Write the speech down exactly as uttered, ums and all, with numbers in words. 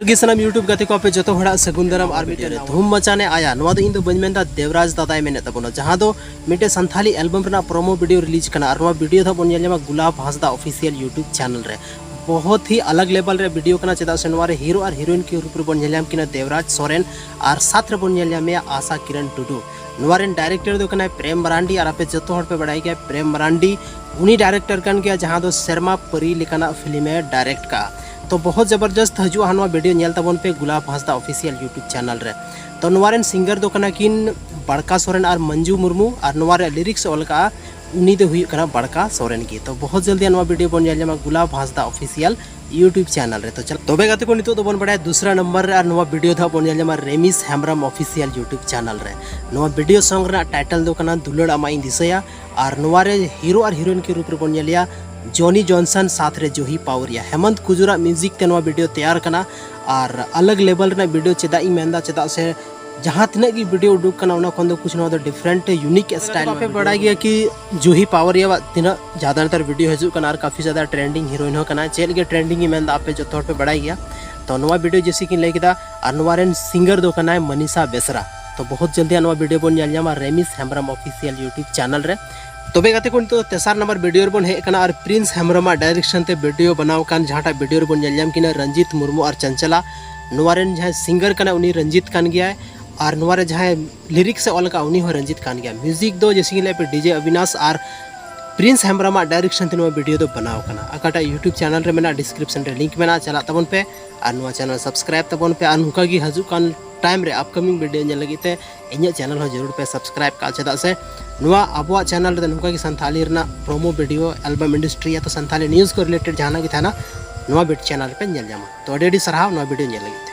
ᱜᱮ ᱥᱟᱱᱟᱢ YouTube ᱜᱟᱛᱮ ᱠᱚ, ᱟᱯᱮ ᱡᱚᱛᱚ ᱦᱚᱲᱟᱜ ᱥᱟᱹᱜᱩᱱ ᱫᱟᱨᱟᱢ ᱟᱨ ᱢᱤᱫᱴᱮᱱ ᱫᱷᱩᱢ ᱢᱟᱪᱟᱱᱮ ᱟᱭᱟ᱾ ᱱᱚᱣᱟ ᱫᱚ ᱤᱧ ᱫᱚ ᱵᱟᱹᱧ ᱢᱮᱱᱫᱟ, ᱫᱮᱵᱽᱨᱟᱡᱽ ᱫᱟᱫᱟᱭ ᱢᱮᱱᱮᱫ ᱛᱟᱵᱚᱱᱟ, ᱡᱟᱦᱟᱸ ᱫᱚ ᱢᱤᱫᱴᱮᱱ ᱥᱟᱱᱛᱷᱟᱞᱤ ᱮᱞᱵᱟᱢ ᱨᱮᱱᱟᱜ ᱯᱨᱳᱢᱳ ᱵᱷᱤᱰᱤᱭᱳ ᱨᱤᱞᱤᱡᱽ ᱠᱟᱱᱟ᱾ ᱟᱨ ᱱᱚᱣᱟ ᱵᱷᱤᱰᱤᱭᱳ ᱫᱚ ᱦᱟᱸᱜ ᱵᱚᱱ ᱧᱮᱞ ᱧᱟᱢᱟ ᱜᱩᱞᱟᱵ ᱦᱟᱸᱥᱫᱟ ᱚᱯᱷᱤᱥᱤᱭᱟᱞ YouTube ᱪᱮᱱᱮᱞ ᱨᱮ᱾ ᱵᱚᱦᱚᱛ ᱦᱤ ᱟᱞᱟᱜᱽ ᱞᱮᱵᱮᱞ ᱨᱮ ᱵᱷᱤᱰᱤᱭᱳ ᱠᱟᱱᱟ, ᱪᱮᱫᱟᱜ ᱥᱮ ᱱᱚᱣᱟ ᱨᱮ ᱦᱤᱨᱳ ᱟᱨ ᱦᱤᱨᱳᱭᱤᱱ ᱠᱤ ᱨᱩᱯ ᱨᱮᱵᱚᱱ ᱧᱮᱞ ᱧᱟᱢ ᱠᱤᱱᱟ ᱫᱮᱵᱽᱨᱟᱡᱽ ᱥᱚᱨᱮᱱ, ᱟᱨ ᱥᱟᱛ ᱨᱮᱵᱚᱱ ᱧᱮᱞ ᱧᱟᱢᱮᱭᱟ ᱟᱥᱟ ᱠᱤᱨᱚᱱ ᱴᱩᱰᱩ᱾ ᱱᱚᱣᱟ ᱨᱮᱱ ᱰᱟᱭᱨᱮᱠᱴᱚᱨ ᱫᱚ ᱠᱟᱱᱟᱭ ᱯᱨᱮᱢ ᱢᱟᱨᱟᱱᱰᱤ, ᱟᱨ ᱟᱯᱮ ᱡᱚᱛᱚ ᱦᱚᱲ ᱯᱮ ᱵᱟᱲᱟᱭ ᱜᱮᱭᱟ ᱯᱨᱮᱢ ᱢᱟᱨᱟᱱᱰᱤ ᱩᱱᱤ ᱰᱟᱭᱨᱮᱠᱴᱚᱨ ᱠᱟᱱ ᱜᱮᱭᱟ, ᱡᱟᱦᱟᱸ ᱫᱚ ᱥᱮᱨᱢᱟ ᱯᱟᱹᱨᱤ ᱞᱮᱠᱟᱱᱟᱜ ᱯᱷᱤᱞᱢ ᱮ ᱰᱟᱭᱨᱮᱠᱴ ᱠᱟᱜᱼᱟ᱾ ᱛᱚ ᱵᱚᱦᱚᱛ ᱡᱚᱵᱚᱨᱡᱚᱥᱛ ᱦᱤᱡᱩᱜᱼᱟ ᱦᱟᱸᱜ ᱱᱚᱣᱟ ᱵᱷᱤᱰᱤᱭᱳ, ᱧᱮᱞ ᱛᱟᱵᱚᱱ ᱯᱮ ᱜᱩᱞᱟᱵ ᱦᱟᱸᱥᱫᱟ ᱚᱯᱷᱤᱥᱤᱭᱟᱞ YouTube ᱪᱮᱱᱮᱞ ᱨᱮ᱾ ᱛᱚ ᱱᱚᱣᱟ ᱨᱮᱱ ᱥᱤᱝᱜᱟᱨ ᱫᱚ ᱠᱟᱱᱟ ᱠᱤᱱ ᱵᱟᱲᱠᱟ ᱥᱚᱨᱮᱱ ᱟᱨ ᱢᱚᱧᱡᱩ ᱢᱩᱨᱢᱩ, ᱟᱨ ᱱᱚᱣᱟ ᱨᱮ ᱞᱤᱨᱤᱠᱥ ᱚᱞ ᱠᱟᱜᱼᱟ ᱩᱱᱤ ᱫᱚ ᱦᱩᱭᱩᱜ ᱠᱟᱱᱟ ᱵᱟᱲᱠᱟ ᱥᱚᱨᱮᱱ ᱜᱮ᱾ ᱛᱚ ᱵᱚᱦᱚᱛ ᱡᱚᱞᱫᱤ ᱱᱚᱣᱟ ᱵᱷᱤᱰᱤᱭᱳ ᱵᱚᱱ ᱧᱮᱞ ᱧᱟᱢᱟ ᱜᱩᱞᱟᱵ ᱦᱟᱸᱥᱫᱟ ᱚᱯᱷᱤᱥᱤᱭᱟᱞ YouTube ᱪᱮᱱᱮᱞ ᱨᱮ᱾ ᱛᱚ ᱪᱚᱞᱚ, ᱛᱚᱵᱮ ᱜᱟᱛᱮ ᱠᱚ, ᱱᱤᱛᱚᱜ ᱫᱚᱵᱚᱱ ᱵᱟᱲᱟᱭᱟ ᱫᱩᱥᱨᱟ ᱱᱟᱢᱵᱟᱨ ᱨᱮ, ᱟᱨ ᱱᱚᱣᱟ ᱵᱷᱤᱰᱤᱭᱳ ᱫᱚ ᱦᱟᱸᱜ ᱵᱚᱱ ᱧᱮᱞ ᱧᱟᱢᱟ ᱨᱮᱢᱤᱥ ᱦᱮᱢᱵᱨᱚᱢ ᱚᱯᱷᱤᱥᱤᱭᱟᱞ YouTube ᱪᱮᱱᱮᱞ ᱨᱮ᱾ ᱱᱚᱣᱟ ᱵᱷᱤᱰᱤᱭᱳ ᱥᱚᱝ ᱨᱮᱱᱟᱜ ᱴᱟᱭᱴᱮᱞ ᱫᱚ ᱠᱟᱱᱟ ᱫᱩᱞᱟᱹᱲ ᱟᱢᱟᱜ ᱤᱧ ᱫᱤᱥᱟᱹᱭᱟ, ᱟᱨ ᱱᱚᱣᱟ ᱨᱮ ᱦᱤᱨᱳ ᱟᱨ ᱦᱤᱨᱳᱭᱤᱱ ᱠᱤ ᱨᱩᱯ ᱨᱮᱵᱚᱱ ᱧᱮᱞᱮᱭᱟ ᱡᱚᱱᱤ ᱡᱚᱱᱥᱚᱱ ᱥᱟᱛᱷ ᱨᱮ ᱡᱩᱦᱤ ᱯᱟᱣᱨᱤᱭᱟ᱾ ᱦᱮᱢᱚᱱᱛ ᱠᱩᱡᱩᱨᱟᱜ ᱢᱤᱣᱡᱤᱠ ᱛᱮ ᱱᱚᱣᱟ ᱵᱷᱤᱰᱤᱭᱳ ᱛᱮᱭᱟᱨ ᱠᱟᱱᱟ, ᱟᱨ ᱟᱞᱟᱜᱽ ᱞᱮᱵᱮᱞ ᱨᱮᱱᱟᱜ ᱵᱷᱤᱰᱤᱭᱳ ᱪᱮᱫᱟᱜ ᱤᱧ ᱢᱮᱱᱫᱟ, ᱪᱮᱫᱟᱜ ᱥᱮ ᱡᱟᱦᱟᱸ ᱛᱤᱱᱟᱹᱜ ᱜᱮ ᱵᱷᱤᱰᱤᱭᱳ ᱩᱰᱩᱠ ᱠᱟᱱᱟ ᱚᱱᱟ ᱠᱷᱚᱱ ᱫᱚ ᱠᱩᱪ ᱱᱚᱣᱟ ᱫᱚ ᱰᱤᱯᱷᱟᱨᱮᱱᱴ ᱭᱩᱱᱤᱠ ᱥᱴᱟᱭᱤᱞ ᱟᱯᱮ ᱵᱟᱲᱟᱭ ᱜᱮᱭᱟ ᱠᱤ ᱡᱩᱦᱤ ᱯᱟᱣᱨᱤᱭᱟᱣᱟᱜ ᱛᱤᱱᱟᱹᱜ ᱡᱟᱫᱟ ᱱᱮᱛᱟᱨ ᱵᱷᱤᱰᱤᱭᱳ ᱦᱤᱡᱩᱜ ᱠᱟᱱᱟ ᱟᱨ ᱠᱟᱯᱷᱤ ᱡᱟᱫᱟ ᱴᱨᱮᱱᱰᱤᱝ ᱦᱤᱨᱳᱭᱤᱱ ᱦᱚᱸ ᱠᱟᱱᱟ, ᱪᱮᱫ ᱞᱟᱹᱜᱤᱫ ᱴᱨᱮᱱᱰᱤᱝ ᱤᱧ ᱢᱮᱱᱫᱟ ᱟᱯᱮ ᱡᱚᱛᱚ ᱦᱚᱲ ᱯᱮ ᱵᱟᱲᱟᱭ ᱜᱮᱭᱟ᱾ ᱛᱚ ᱱᱚᱣᱟ ᱵᱷᱤᱰᱤᱭᱳ ᱡᱮᱭᱥᱮ ᱠᱤᱧ ᱞᱟᱹᱭ ᱠᱮᱫᱟ, ᱟᱨ ᱱᱚᱣᱟ ᱨᱮᱱ ᱥᱤᱝᱜᱟᱨ ᱫᱚ ᱠᱟᱱᱟᱭ ᱢᱟᱱᱤᱥᱟ ᱵᱮᱥᱨᱟ᱾ ᱛᱚ ᱵᱚᱦᱚᱛ ᱡᱚᱞᱫᱤ ᱱᱚᱣᱟ ᱵᱷᱤᱰᱤᱭᱳ ᱵᱚᱱ ᱧᱮᱞ ᱧᱟᱢᱟ ᱨᱮᱢᱤᱥ ᱦᱮᱢᱵᱨᱚᱢ ᱚᱯᱷᱤᱥᱤᱭᱟᱞ YouTube ᱪᱮᱱᱮᱞ ᱨᱮ᱾ ᱛᱚᱵᱮ ᱜᱟᱛᱮ ᱠᱚ, ᱱᱤᱛᱚᱜ ᱫᱚ ᱛᱮᱥᱟᱨ ᱱᱟᱢᱵᱟᱨ ᱵᱷᱤᱰᱤᱭᱳ ᱨᱮᱵᱚᱱ ᱦᱮᱡ ᱟᱠᱟᱱᱟ, ᱟᱨ ᱯᱨᱤᱱᱥ ᱦᱮᱢᱵᱨᱚᱢᱟᱜ ᱰᱟᱭᱨᱮᱠᱥᱚᱱ ᱛᱮ ᱵᱷᱤᱰᱤᱭᱳ ᱵᱮᱱᱟᱣ ᱟᱠᱟᱱ ᱡᱟᱦᱟᱸᱴᱟᱜ ᱵᱷᱤᱰᱤᱭᱳ ᱨᱮᱵᱚᱱ ᱧᱮᱞ ᱧᱟᱢ ᱠᱤᱱᱟ ᱨᱚᱧᱡᱤᱛ ᱢᱩᱨᱢᱩ ᱟᱨ ᱪᱚᱧᱪᱚᱞᱟ᱾ ᱱᱚᱣᱟ ᱨᱮᱱ ᱡᱟᱦᱟᱸᱭ ᱥᱤᱝᱜᱟᱨ ᱠᱟᱱᱟᱭ ᱩᱱᱤ ᱨᱚᱧᱡᱤᱛ ᱠᱟᱱ ᱜᱮᱭᱟᱭ, ᱟᱨ ᱱᱚᱣᱟ ᱨᱮ ᱡᱟᱦᱟᱸᱭ ᱞᱤᱨᱤᱠᱥ ᱮ ᱚᱞ ᱟᱠᱟᱫ ᱩᱱᱤ ᱦᱚᱸ ᱨᱚᱧᱡᱤᱛ ᱠᱟᱱ ᱜᱮᱭᱟ᱾ ᱢᱤᱣᱡᱤᱠ ᱫᱚ ᱡᱮᱭᱥᱮ ᱠᱤ ᱞᱟᱹᱭ ᱯᱮ ᱰᱤᱡᱮ ᱚᱵᱤᱱᱟᱥ, ᱟᱨ ᱯᱨᱤᱱᱥ ᱦᱮᱢᱵᱨᱚᱢᱟᱜ ᱰᱟᱭᱨᱮᱠᱥᱚᱱ ᱛᱮ ᱱᱚᱣᱟ ᱵᱷᱤᱰᱤᱭᱳ ᱫᱚ ᱵᱮᱱᱟᱣ ᱟᱠᱟᱱᱟ᱾ ᱚᱠᱟᱴᱟᱜ YouTube ᱪᱮᱱᱮᱞ ᱨᱮ ᱢᱮᱱᱟᱜᱼᱟ, ᱰᱤᱥᱠᱨᱤᱯᱥᱚᱱ ᱨᱮ ᱞᱤᱝᱠ ᱢᱮᱱᱟᱜᱼᱟ, ᱪᱟᱞᱟᱜ ᱛᱟᱵᱚᱱ ᱯᱮ ᱟᱨ ᱱᱚᱣᱟ ᱪᱮᱱᱮᱞ ᱥᱟᱵᱥᱠᱨᱟᱭᱤᱵ ᱛᱟᱵᱚᱱ ᱯᱮ, ᱟᱨ ᱱᱚᱝᱠᱟ ᱜᱮ ᱦᱤᱡᱩᱜ ᱠᱟᱱ ᱴᱟᱭᱤᱢ ᱨᱮ ᱟᱯᱠᱟᱢᱤᱝ ᱵᱷᱤᱰᱤᱭᱳ ᱧᱮᱞ ᱞᱟᱹᱜᱤᱫ ᱛᱮ ᱤᱧᱟᱹᱜ ᱪᱮᱱᱮᱞ ᱦᱚᱸ ᱡᱟᱹᱨᱩᱲ ᱯᱮ ᱥᱟᱵᱥᱠᱨᱟᱭᱤᱵ ᱠᱟᱜᱼᱟ, ᱪᱮᱫᱟᱜ ᱥᱮ ᱱᱚᱣᱟ ᱟᱵᱚᱣᱟᱜ ᱪᱮᱱᱮᱞ ᱨᱮᱫᱚ ᱱᱚᱝᱠᱟ ᱜᱮ ᱥᱟᱱᱛᱷᱟᱞᱤ ᱨᱮᱱᱟᱜ ᱯᱨᱳᱢᱳ ᱵᱷᱤᱰᱤᱭᱳ, ᱮᱞᱵᱟᱢ ᱤᱱᱰᱟᱥᱴᱨᱤ ᱭᱟ ᱛᱚ ᱥᱟᱱᱛᱷᱟᱞᱤ ᱱᱤᱭᱩᱡᱽ ᱠᱚ ᱨᱤᱞᱮᱴᱮᱰ ᱡᱟᱦᱟᱱᱟᱜ ᱜᱮ ᱛᱟᱦᱮᱱᱟ, ᱱᱚᱣᱟ ᱵᱤᱴ ᱪᱮᱱᱮᱞ ᱨᱮᱯᱮ ᱧᱮᱞ ᱧᱟᱢᱟ᱾ ᱛᱚ ᱟᱹᱰᱤ ᱟᱹᱰᱤ ᱥᱟᱨᱦᱟᱣ ᱱᱚᱣᱟ ᱵᱷᱤᱰᱤᱭᱳ ᱧᱮᱞ ᱞᱟᱹᱜᱤᱫ ᱛᱮ᱾